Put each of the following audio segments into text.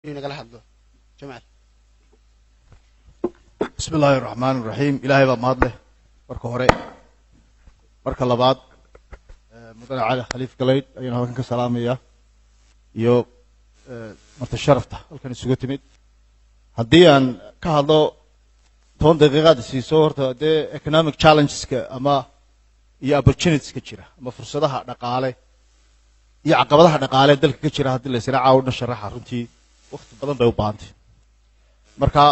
Inuu nagala hadlo Jamaal. Bismi illaahi araxmaan iraxiim. Ilaahay baa mahad leh marka hore. Marka labaad, mudane Cali Khaliif Galaydh ayaan halkan ka salaamayaa iyo marti sharafta halkan isugu timid. Haddii aan ka hadlo, 10 daqiiqaad siiso, horta dee economic challengeska ama iyo opportunitieska jira ama fursadaha dhaqaale iyo caqabadaha dhaqaale dalka ka jira, haddii la isla caawdhan sharaxa, runtii wakti badan bay u baahantay. Marka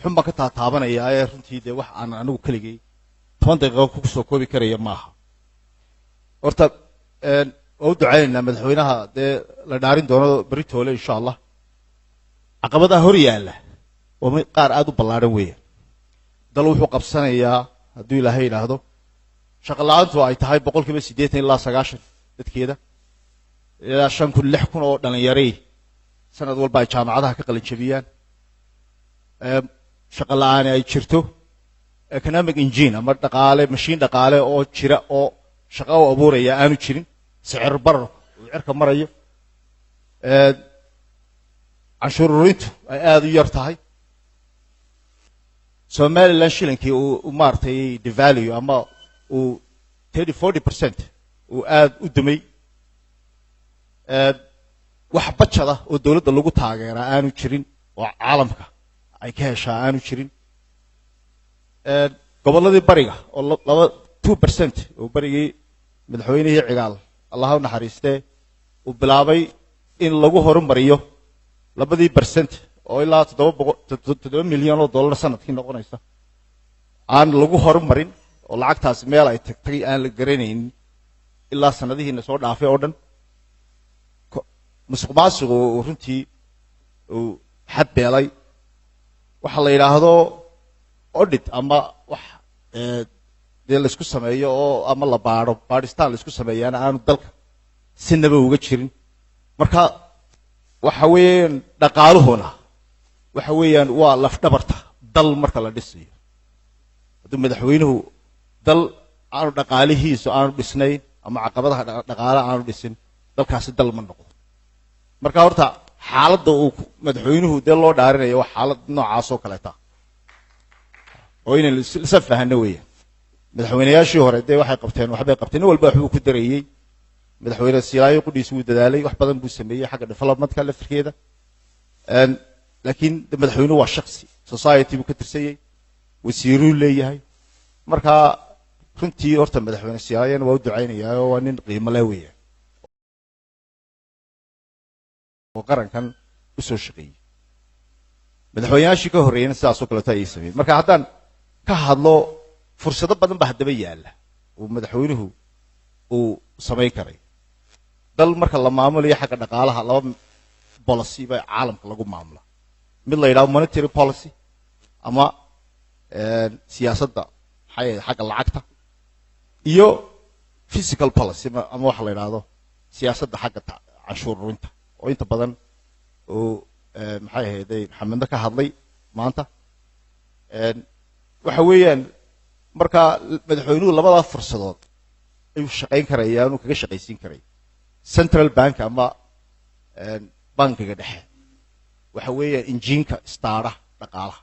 xun baan ka taataabanayaa ee runtii dee wax aan anigu keligay 10 daqiiqo ku soo koobi karaya maaha. Horta waa u ducaynaynaa madaxweynaha dee la dhaarin doono beritoole, insha Allah. Caqabadaha hor yaalla waa mid qaar aada u ballaadhan weeyaan. Dal wuxuu qabsanayaa, hadduu Ilaahay yidhaahdo, shaqo la-aantu ay tahay 80% ilaa 90% dadkeeda, ilaa 5,000, 6,000 oo dhallinyaray sanad walba ay jaamacadaha ka qalin jabiyaan, shaqo la-aani ay jirto, economic engine ama dhaqaale, mashiin dhaqaale oo jira oo shaqo u abuuraya aanu jirin, sicir bararku uu cirka marayo, canshuur ururintu ay aada u yar tahay, Somaliland shilinkii uu maaragtay devalue ama uu 30-40% uu aada u dumay, wax bajada oo dowladda lagu taageeraa aanu jirin oo caalamka ay ka heshaa aanu jirin, gobolladii bariga oo laba 2% oo berigii madaxweynihii Cigaal, Allaha u naxariistee, uu bilaabay in lagu horumariyo labadii percent oo ilaa 700, 7 milyan oo dollar sanadkii noqonaysa, aan lagu horumarin oo lacagtaasi meel ay tagtay aan la garanaynin ilaa sanadihiina soo dhaafay oo dhan. Musuq maasuqu uu runtii uu xad beelay, waxa la yidhaahdo audit ama wax dee laysku sameeyo oo ama la baadho, baadhistaan laysku sameeyaana aanu dalka sinaba uga jirin. Marka waxa weeyaan dhaqaaluhuna waxa weeyaan waa lafdhabarta dal marka la dhisayo. Hadduu madaxweynuhu dal aanu dhaqaalihiisu aanu dhisnayn ama caqabadaha dhaqaale aanu dhisin, dalkaasi dal ma noqdo. Marka horta xaaladda uu madaxweynuhu dee loo dhaarinayo waa xaalad noocaas oo kaleeta oo inaynu isla fahanno weeyaan. Madaxweynayaashii hore dee waxay qabteen, waxbay qabteen, nin walba waxbuu ku darayey. Madaxweyne Silaayo qudhiisa wuu dadaalay, wax badan buu sameeyey xagga developmentka laftirkeeda, laakiin de madaxweynuhu waa shaksi, society buu ka tirsanyey, wasiiruu leeyahay. Marka runtii horta madaxweyne Silaayana waa u ducaynayaa oo waa nin qiimo leh weeyaan oo qarankan usoo shaqeeyey. Madaxweynayaashii ka horreeyena sidaasoo kaleeto ayay sameeyeen. Marka haddaan ka hadlo, fursado badan baa haddaba yaalla uu madaxweynuhu uu samayn karay. Dal marka la maamulayo xagga dhaqaalaha, laba policy baa caalamka lagu maamula: mid la yidhahdo monetary policy ama siyaasadda maxay ahayd xagga lacagta, iyo fiscal policy ama waxa la yidhaahdo siyaasadda xagga canshuur ururinta, oo inta badan uu maxay ahayday Maxamedna ka hadlay maanta. Waxa weeyaan marka madaxweynuhu labadaa fursadood ayuu shaqayn karaya, inuu kaga shaqaysiin karaya. Central bank ama bankiga dhexe waxa weeyaan injiinka istaara dhaqaalaha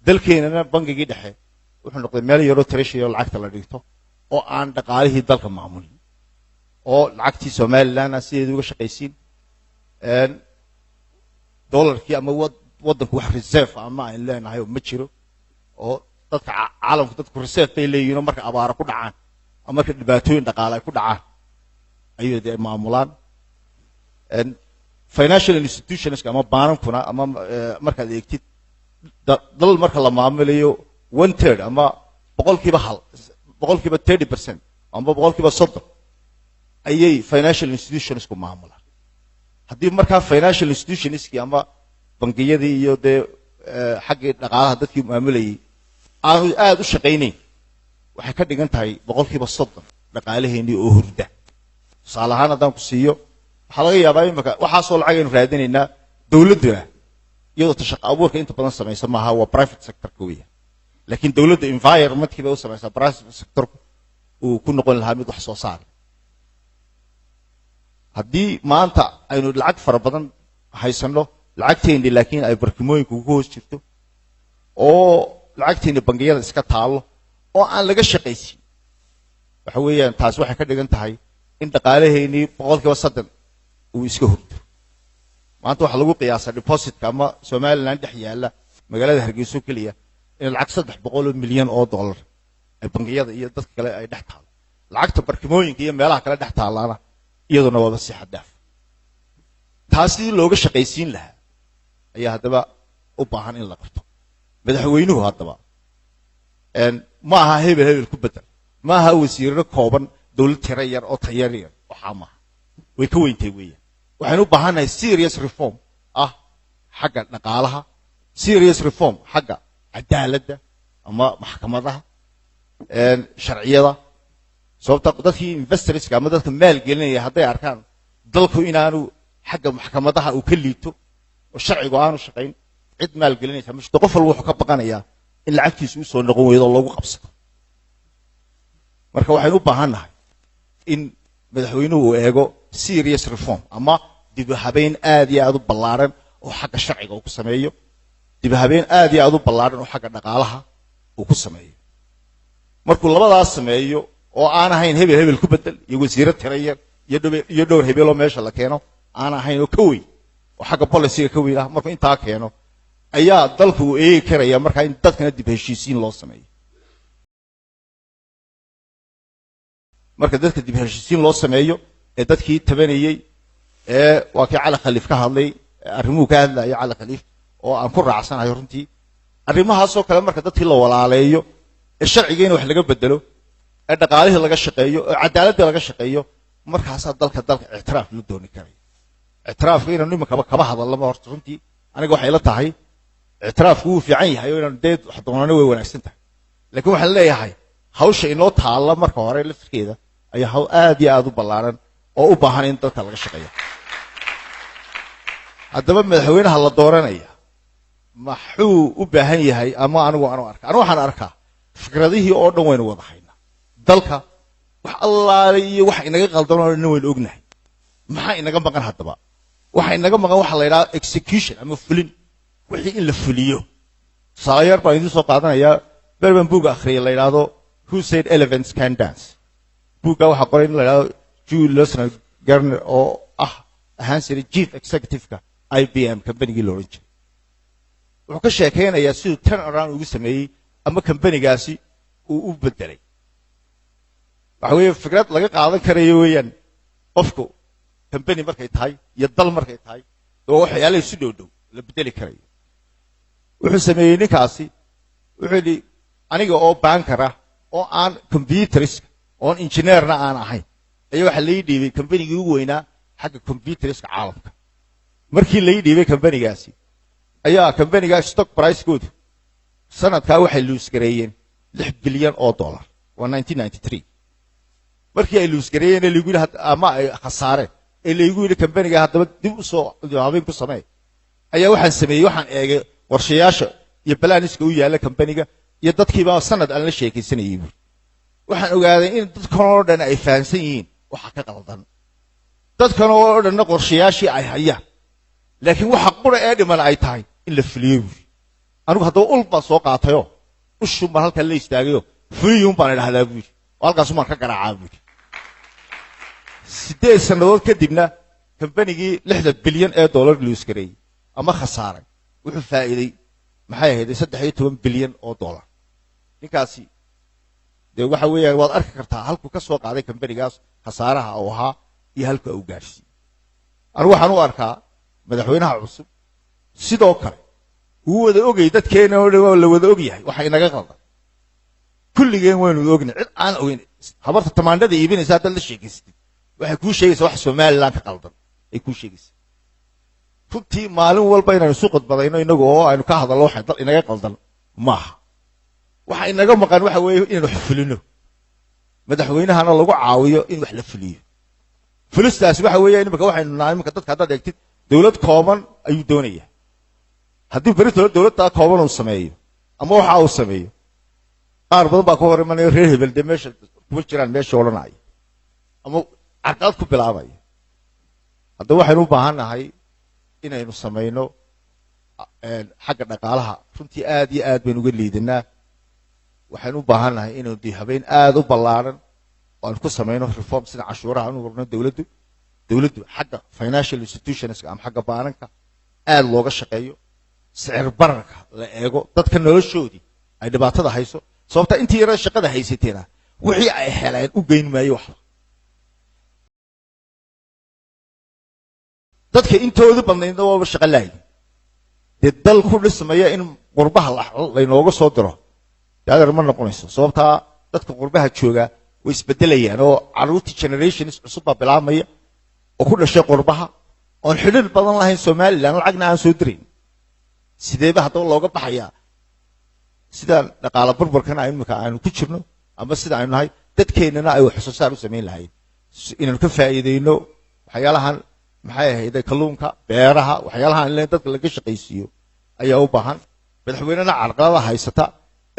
dalkeenana. Bankigii dhexe wuxuu noqday meel yaroo treasury oo lacagta la dhigto oo aan dhaqaalihii dalka maamulin oo lacagtii Somaliland aan sideeda uga shaqaysiin, dollarkii ama waddanku wax reserve ama aynu leenahay oo ma jiro, oo dadka caalamku dadku reserve bay leeyihiin oo marka abaara ku dhacaan ama marka dhibaatooyin dhaqaale ay ku dhacaan ayuu dee maamulaan. Financial institutions ama baanankuna ama markaad eegtid dal marka la maamulayo, one third ama 1%, 30% ama 30% ayay financial institutionsku maamulaan. Haddii markaa financial institutionskii ama bangiyadii iyo dee xaggii dhaqaalaha dadkii maamulayay aanu aada u shaqaynayn, waxay ka dhigan tahay 30% dhaqaalaheenii oo hurda. Tusaale ahaan haddaan ku siiyo, waxaa laga yaabaa imika waxaasoo lacag aynu raadinaynaa, dowladduna iyadoo ta shaqa abuurka inta badan samaysa maaha, waa private sectorka weeyaan, laakiin dowladda environmentkii bay u samaysaa private sectorku uu ku noqon lahaa mid wax soo saar. Haddii maanta aynu lacag fara badan haysano, lacagteennii aynu Lacagteenni laakiin ay barkimooyinka ku hoos jirto oo lacagteenni bangiyada iska taallo oo aan laga shaqaysin, waxa weeyaan taasi waxay ka dhigan tahay in dhaqaalaheennii 30% uu iska hurdo. Maanta waxaa lagu qiyaasaa depositka ama Somaliland dhex yaalla, magaalada Hargeyso keliya, in lacag $300 milyan ay bangiyada iyo dadka kale ay dhex taalo. Lacagta barkimooyinka iyo meelaha kale dhex taalaana iyaduna waaba si xad dhaaf. Taas sidii looga shaqaysiin lahaa ayaa haddaba u baahan in la qabto. Madaxweynuhu haddaba ma aha hebel hebel ku bedel, ma aha wasiirro kooban, dowlad tiro yar oo tayar yar. Waxaa maaha, way ka weyntay weeyaan. Waxaynu u baahannahay serious reform ah xagga dhaqaalaha, serious reform xagga cadaaladda ama maxkamadaha, sharciyada. Sababta dadkii investorska ama dadka maalgelinaya hadday arkaan dalku inaanu xagga maxkamadaha uu ka liito oo sharcigu aanu shaqayn, cid maalgelinaysa ma jirto. Qof walba wuxuu ka baqanayaa in lacagtiisu usoo noqon weydo oo loogu qabsado. Marka waxaynu u baahan nahay in madaxweynuhu uu eego serious reform ama dib u habeyn aad iyo aad u ballaaran oo xagga sharciga uu ku sameeyo, dib u habeyn aad iyo aad u ballaaran oo xagga dhaqaalaha uu ku sameeyo. Markuu labadaas sameeyo oo aan ahayn hebel hebel ku bedel iyo wasiiro tira yar iyo dhowr hebeloo meesha la keeno aan ahayn, oo ka weyn oo xagga policyga ka weyn ah, markuu intaa keeno ayaa dalku uu eegi karaya markaa in dadkana dib heshiisiin loo sameeyo. Marka dadka dib heshiisiin loo sameeyo ee dadkii tabanayey ee waa kii Cali Khaliif ka hadlay, arrimuhu ka hadlayo Cali Khaliif oo aan ku raacsanahay runtii, arrimahaasoo kale, marka dadkii la walaaleeyo ee sharcigiina wax laga bedelo ee dhaqaalihii laga shaqeeyo ee cadaaladdii laga shaqeeyo, markaasaa dalka ictiraaf la dooni karaya. Ictiraafka inaanu iminkaba kaba hadallaba horta runtii aniga waxay la tahay ictiraafku wuu fiican yahay oo inaanu dee wax doonana way wanaagsan tahay, laakiin waxaan leeyahay hawsha inoo taalla marka hore laftirkeeda ayaa hawl aad iyo aad u ballaaran oo u baahan in dalka laga shaqeeyo. Haddaba madaxweynaha la dooranaya maxuu u baahan yahay ama anigu anu arka? Anigu waxaan arkaa fikradihii oo dhan waynu wada haynaa. Dalka wax allaale iyo wax inaga qaldan oo dhan waynu ognahay. Maxaa inaga maqan haddaba? Waxa inaga maqan waxa la yidhaha execution ama fulin, wixii in la fuliyo. Tusaale yar baan idiin soo qaadanayaa. Berban buug akhriyay la yidhaahdo "Who Said Elephants Can Dance". Buugga waxaa qoray in la yidhahdo Julie Lesner Garner oo ahaan jiray chief executive-ka IBM, companygii la odhan jiray. Wuxuu ka sheekaynayaa siduu turn around ugu sameeyey ama companygaasi uu u bedelay. Waxa weeye fikrad laga qaadan karayo weeyaan. Qofku company markay tahay iyo dal markay tahay oo waxyaala isu dhow dhow la bedeli karayo. Wuxuu sameeyey ninkaasi, wuxuu yidhi: "Aniga oo banker ah oo aan computerska oon engineerna aan ahayn ayaa waxaa lai dhiibay companygii ugu weynaa xagga computerska caalamka. Markii lai dhiibay companygaasi ayaa companygaa stock pricekoodu sanadkaa waxay lose gareeyeen $6 bilyan. Waa 1993. Markii ay lose gareeyeen ee lagu yidhi ama ay khasaareen ee laygu yidhi companyga haddaba dib u soo habeyn ku samee, ayaa waxaan sameeyey, waxaan eegay qorshayaasha iyo planiska u yaalla companyga iyo dadkiiba sanad aan la sheekaysanayay." Buuri, "waxaan ogaaday in dadkan oo dhan ay fahamsan yihiin waxa ka qaldan, dadkan oo dhanna qorshayaashii ay hayaan, laakiin waxa qura ee dhiman ay tahay in la fuliyo." Buuri, "anigu haddaba ul baan soo qaatayoo ushun baan halkan la istaagayoo fuliyuun baan idhahdaa," buuri, "oo halkaasumaan ka garaacaa," buuri. 8 sannadood kadibna companygii $6 bilyan lose gareeyey ama khasaaray wuxuu faa'iiday, maxay ahayd, $13 bilyan. Ninkaasi dee waxa weeyaan waad arki kartaa halkuu ka soo qaaday companygaas khasaaraha uu ahaa iyo halka uu gaadhsiiyey. Anigu waxaan u arkaa madaxweynaha cusub sidoo kale wuu wada ogayay. Dadkeena oo dhan waa la wada ogyahay waxa inaga qaldan. Kulligeen waynu ognay, cid aan ogeyn, habarta tamaandhada iibinaysa haddaad la sheegaysatid, waxay kuu sheegaysaa wax Somaliland ka qaldan ay kuu sheegaysaa. Runtii maalin walba inaynu isu qodbadayno inagu oo aynu ka hadallo waxa dal inaga qaldan maaha. Waxa inaga maqan waxa weeye inaynu wax fulino, madaxweynahana lagu caawiyo in wax la fuliyo. Fulistaasi waxa weeye imika waxaynu nahay imika dadka haddaad eegtid dowlad kooban ayuu doonayaa. Haddii berito dowladdaa kooban uu sameeyo ama waxa uu sameeyo, qaar badan baa ka hor imanaya, reer hebel dee meesha kuma jiraan meesha odhanaya ama carqalad ku bilaabaya. Haddaba waxaynu u baahan nahay inaynu samayno Xagga dhaqaalaha runtii aad iyo aad baynu uga liidanaa. Waxaynu u baahan nahay inaynu dee habeyn aada u ballaaran oo aan ku samayno reform, sida cashuuraha anu warno, dowladdu xagga financial institutions ama xagga baananka aada looga shaqeeyo, sicir bararka la eego, dadka noloshoodii ay dhibaatada hayso, sababta intii yara shaqada haysateena wixii ay heleen u geyn maayo waxba. Dadka intoodu badnaydna waaba shaqo laayin. Dee dal ku dhismaya in qurbaha laynooga soo diro, dee adeer ma noqonayso, sababtaa dadka qurbaha jooga way isbedelayaan oo carruurtii generations cusub baa bilaabmaya oo ku dhashay qurbaha oon xidhiir badan lahayn Somaliland, lacagna aan soo dirayn. Sideeba haddaba looga baxayaa sidaan dhaqaala burburkan imika aanu ku jirno ama sida aynu nahay, dadkeennana ay wax soo saar u samayn lahayn, inaanu ka faa'iideyno waxyaalahan, maxay ahayd, kalluunka, beeraha, waxyaalahan in dadka laga shaqaysiiyo ayaa u baahan. Madaxweynena carqalada haysata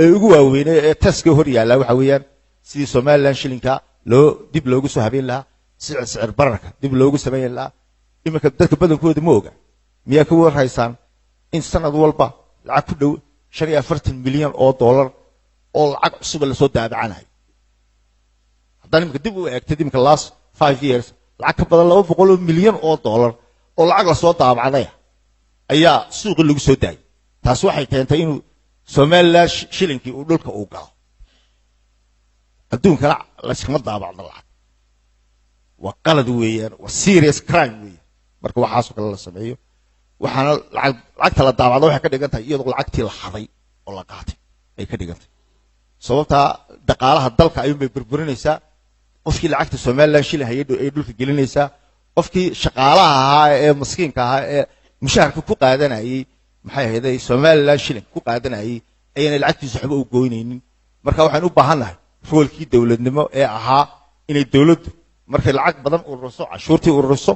ee ugu waaweynay ee taska hor yaalla waxa weeyaan sidii Somaliland shilinka loo dib loogu soo habeyn lahaa, sicir bararka dib loogu samayn lahaa. Iminka dadka badankooda ma oga. Miyaa ka war haysaan in sanad walba lacag ku dhow 45 milyan oo dollar oo lacag cusuba lasoo daabacanayo? Haddaan iminka dib u eegtid, iminka last 5 years lacag ka badan 200 milyan oo dollar oo lacag lasoo daabacdaya ayaa suuqii lagu soo daayay. Taasi waxay keentay inuu Somaliland shilinkii uu dhulka uu galo. Adduunkana layskama daabacdo lacag, waa qalad weeyaan, waa serious crime weeyaan. Marka waxaasoo kale la sameeyo, waxaana lacagta la daabacdo waxay ka dhigan tahay iyadoo lacagtii la xaday oo la qaatay ay ka dhigan tahay, sababtaa dhaqaalaha dalka ayuunbay burburinaysaa. Qofkii lacagta Somaliland shilin hayay ay dhulka gelinaysaa. Qofkii shaqaalaha ahaa ee maskiinka ahaa ee mushaharka ku qaadanayay, maxay ahayday, Somaliland shilin ku qaadanayay, ayaanay lacagtiisa waxba u goynaynin. Marka waxaan u baahan nahay roolkii dowladnimo ee ahaa inay dowladdu markay lacag badan ururiso, cashuurtii ururiso,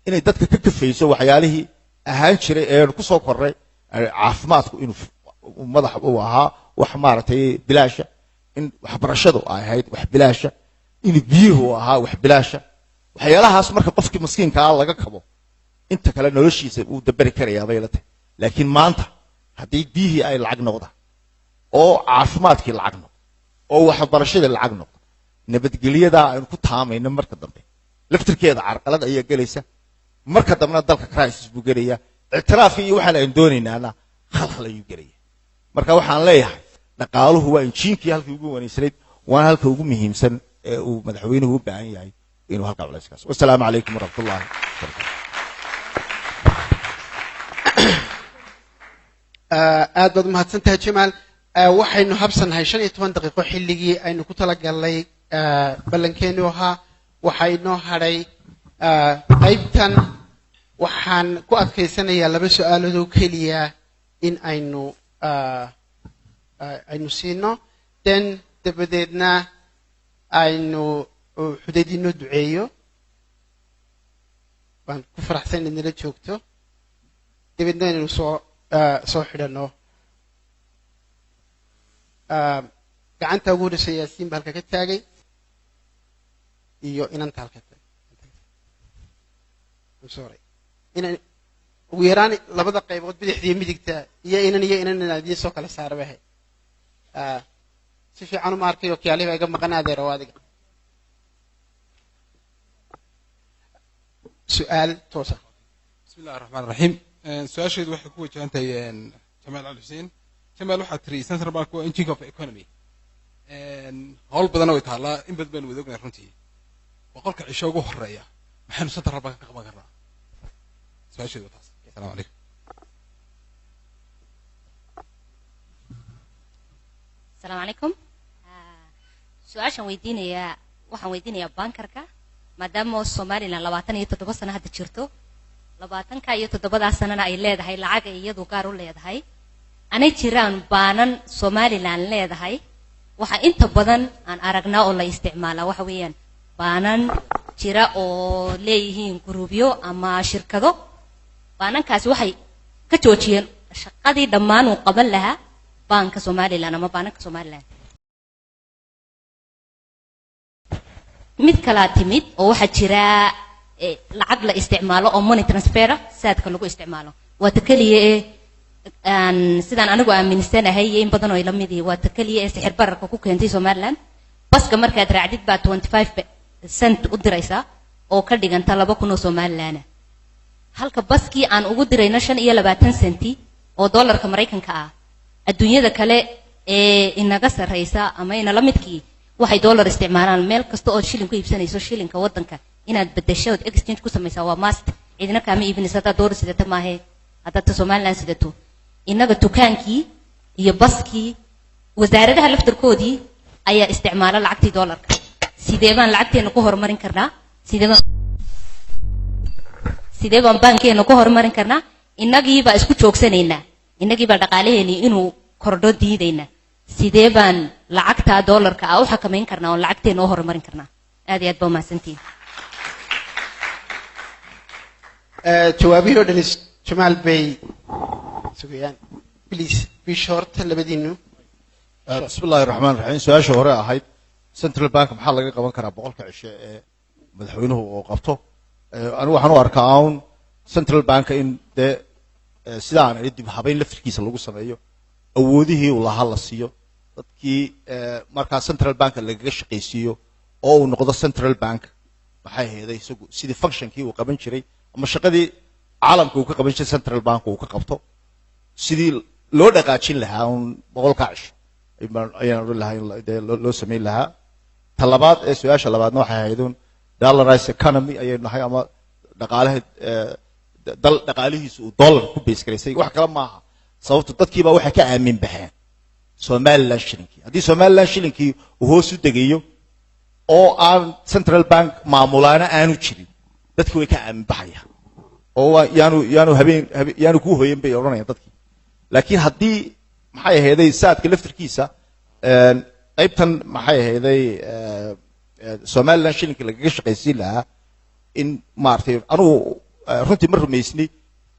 inay dadka ka kafayso waxyaalihii ahaan jiray ee ku soo korray, caafimaadku inuu madax uu ahaa wax maaragtay bilaasha, in waxbarashadu ay ahayd wax bilaasha, in biyuhu ahaa wax bilaasha. Waxyaalahaas marka qofkii maskiinka ah laga kabo, inta kale noloshiisa uu dabari karayaa bay la tahay. Laakiin maanta haddii biyihii ay lacag noqdaan oo caafimaadkii lacag noqdo oo waxbarashadii lacag noqdo, nabadgelyadaa aynu ku taamayno marka dambe laftirkeeda carqalad ayaa gelaysa. Marka dambena dalka crisis buu gelaya, ictiraafkii iyo waxaan aynu doonaynaana khalkhal ayuu gelaya. Marka waxaan leeyahay dhaqaaluhu waa injiinkii halkii ugu wanaysanayd, waana halka ugu muhiimsan ee uu madaxweynuhu u baahan yahay inuu halkaa culayskaas. Wasalaamu calaykum waraxmatullahi wabarakatu. Aad baad umahadsan tahay, Jamaal. Waxaynu habsannahay 15 daqiiqo xilligii aynu ku talagalnay ballankeenu ahaa. Waxaa inoo hadhay qaybtan. Waxaan ku adkaysanayaa laba su-aalood oo keliya in aynu siino, then dabadeedna aynu Xudayd inoo duceeyo. Waan ku faraxsan inaad nala joogto, dabeedna inaynu soo xidhanno. Gacanta ugu horreysa Yaasiin ba halka ka taagay iyo inanta halka taagay. I'm sorry, inan ugu yaraan labada qaybood, bidixda iyo midigta, iyo inan inaan idiin soo kala saara bay ahayd. Si fiican uma arkayo, kiyaalihi baa iga maqan. Adeero, adiga su-aal toosa. بسم الله الرحمن الرحيم. su-aasheedu waxay ku wajahan tahay Jamaal Cali Xuseen. Jamaal, waxaad tiri central bank waa engine of economy. Hawl badanna way taallaa, in badan baynu wada ognahay runtii. 100-ka cisho ugu horeeya maxaynu central bank ka qaban karnaa? Su-aasheedu waa taas. Asalaamu calaykum. Asalaamu calaykum. Su-aashaan weydiinayaa, waxaan weydiinayaa bankarka, maadaama Somaliland 27 sano hadda jirto, 27-kaa sanana ay leedahay lacag ay iyadu gaar u leedahay, anay jiraan baanan Somaliland leedahay. Waxaa inta badan aan aragnaa oo la isticmaalaa waxa weeyaan baanan jira oo leeyihiin guruubyo ama shirkado. Baanankaasi waxay ka joojiyeen shaqadii dhammaan uu qaban lahaa baanka Somaliland ama baananka Somaliland. Mid kalaa timid oo waxaa jira lacag la isticmaalo oo money transfer ah, saadka lagu isticmaalo, waa ta keliya ee Sidaan anigu aaminsanahay iyo in badan oo ila mid ihi, waa ta keliya ee sixir bararka ku keentay Somaliland. Baska markaad raacdid baa 25 cent u diraysaa oo ka dhiganta 2000 oo Somaliland ah, halka baskii aan ugu dirayno 25 centi oo dollarka Maraykanka ah. Adduunyada kale ee inaga sarreysa ama inala midkii waxay dollar isticmaalaan. Meel kasta ood shilin ku iibsanayso, shilinka waddanka inaad bedesho ood exchange ku samaysaa waa must. Cidina kaama iibinaysa haddaad dollar sidato maahe, haddaad ta Somaliland sidato. Innaga dukaankii iyo baskii, wasaaradaha laftarkoodii ayaa isticmaala lacagtii dollarka. Sidee baan lacagteena ku horumarin karnaa? Sidee baan baankeena ku horumarin karnaa? Innagii baa isku joogsanaynaa, innagii baa dhaqaalaheenii inuu kordho diidaynaa. Sidee baan lacagta dollarka ah u xakamayn karnaa oon lacagteena u horumarin karnaa? Aad iyo aad baa umahadsantihiin. Jawaabihii oo dhan Jamaal bay sugayaan. Please be short labadiinu. Bismi illaahi raxmaan raxiim. Su-aasha hore ahayd central bank maxaa laga qaban karaa 100-ka cishe ee madaxweynuhu uu qabto? Anigu waxaan u arkaa un central bank in dee sida aan idhi dib habayn laftirkiisa lagu sameeyo, awoodihii uu lahaa la siiyo dadkii, markaa central bank lagaga shaqaysiiyo oo uu noqdo central bank maxay ahayd isagu sidii functionkii uu qaban jiray ama shaqadii caalamka uu ka qaban jiray central bank uu ka qabto. Sidii loo dhaqaajin lahaa un 100-kaa cisho ayaan odhan lahaa in dee loo samayn lahaa. Ta labaad ee su-aasha labaadna waxay ahayd un dollarized economy ayaynu nahay ama dhaqaalaha dal dhaqaalihiisu uu dollar ku base garaysay. Wax kale maaha, sababto dadkiibaa waxay ka aamin baxeen Somaliland shilinkii. Haddii Somaliland shilinkii uu hoos u degayo oo aan central bank maamulaana aanu jirin, dadki way ka aamin baxayaan oo waa yaanu habeen yaanu ku hoyan bay odhanayaan dadkii. Laakiin haddii maxay ahayday saadka laftirkiisa qaybtan maxay ahayday Somaliland shilinka lagaga shaqaysiin lahaa in maaragtay, anigu runtii ma rumaysni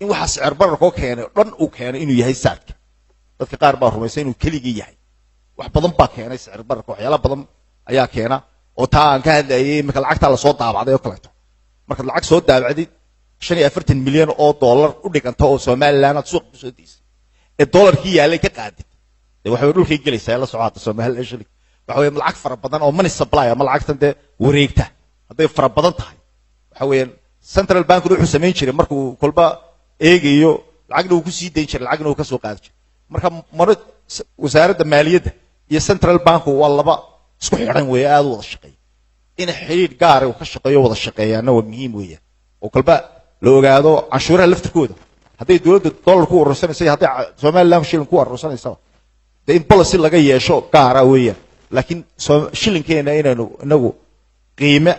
in waxa sicir bararkoo keenay oo dhan uu keenay inuu yahay saadka. Dadka qaar baa rumaysan inuu keligii yahay. Wax badan baa keenay sicir bararka, waxyaala badan ayaa keena oo taa aan ka hadlayay. Iminka lacagtaa lasoo daabacday oo kaleeto, markaad lacag soo daabacdid 45 milyan oo dollar u dhiganta oo Somaliland aad suuqa kusoo deysay ee dollarkii yaalay ka qaadid, dee waxa way dhulkay gelaysaa. La socota Somaliland shilling waxa weeye lacag fara badan oo money supply ama lacagtan dee wareegta hadday fara badan tahay, waxa weeyaan central bank wuxuu samayn jiray markuu kolba eegayo lacagna uu ku sii dayn jiray, lacagna uu ka soo qaadi jiray. Marka maro wasaaradda maaliyadda iyo central bank waa laba isku xidhan weeye, aad u wada shaqeeya. In xidhiidh gaara uu ka shaqeeyo, wada shaqeeyaana waa muhiim weeyaan, oo kolba la ogaado canshuuraha laftirkooda hadday dowladda dollar ku urursanaysa iyo hadday Somaliland shilling ku urursanaysaba, dee in policy laga yeesho gaara weeyaan. Laakiin shilinkeena inaynu inagu qiime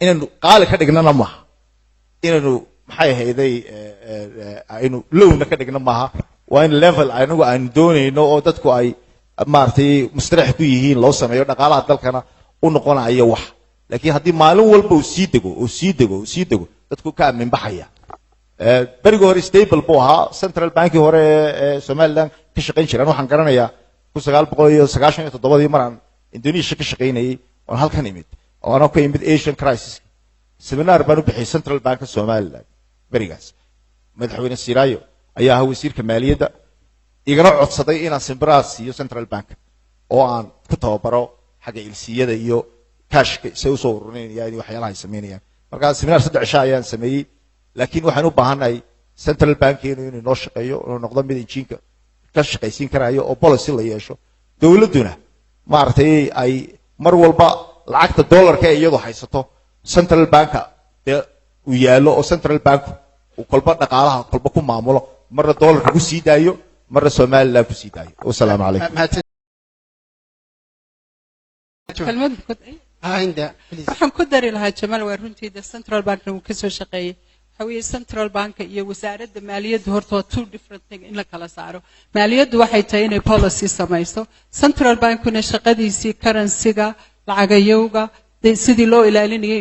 inaynu qaali ka dhignana maaha, inaynu maxay ahayday aynu lowna ka dhigna maaha. Waa in level anagu aynu doonayno oo dadku ay maaragtay mustarax ku yihiin loo sameeyo, dhaqaalaha dalkana u noqonayo wax. Laakiin haddii maalin walba uu sii dego oo sii dego oo sii dego, dadku ka aamin baxaya. Berigii hore stable buu ahaa central bankii hore ee Somaliland ka shaqayn jiray. Waxaan garanayaa 1997-dii maraan Indonesia ka shaqaynayay oon halkan imid oo anoo ka imid Asian crisis, seminar baan u bixiyay central banka Somaliland. Berigaas madaxweyne Siraayo ayaa ahaa wasiirka maaliyadda, igana codsaday inaan seminar siiyo central bank oo aan ku tababaro xagga LC-yada iyo cashka say usoo ururinayaan iyo waxyaalaha ay samaynayaan. Markaa seminar 3 cisho ayaan sameeyey. Laakiin waxaan u baahannahay central bankeenu inuu inoo shaqeeyo, inuu noqdo mid injiinka ka shaqaysiin karayo oo policy la yeesho, dowladduna maaragtay ay mar walba lacagta dollarka ee iyadu haysato central banka dee uu yaallo oo central bank uu kolba dhaqaalaha kolba ku maamulo, marna dollarka ku sii daayo, marna Somaliland ku sii daayo. Wasalaamu calaykum. Mahadsan. Kelmad Ha, Hinda, please. Waxaan ku dari lahaa, Jamaal waa runtii de central bankna wuu kasoo shaqeeyey. Waxa weeye central bank iyo wasaaradda maaliyaddu horta waa two different thing in la kala saaro. Maaliyaddu waxay tahay inay policy samayso, central bankuna shaqadiisii currency-ga, lacagayowga, dee sidii loo ilaalinayay.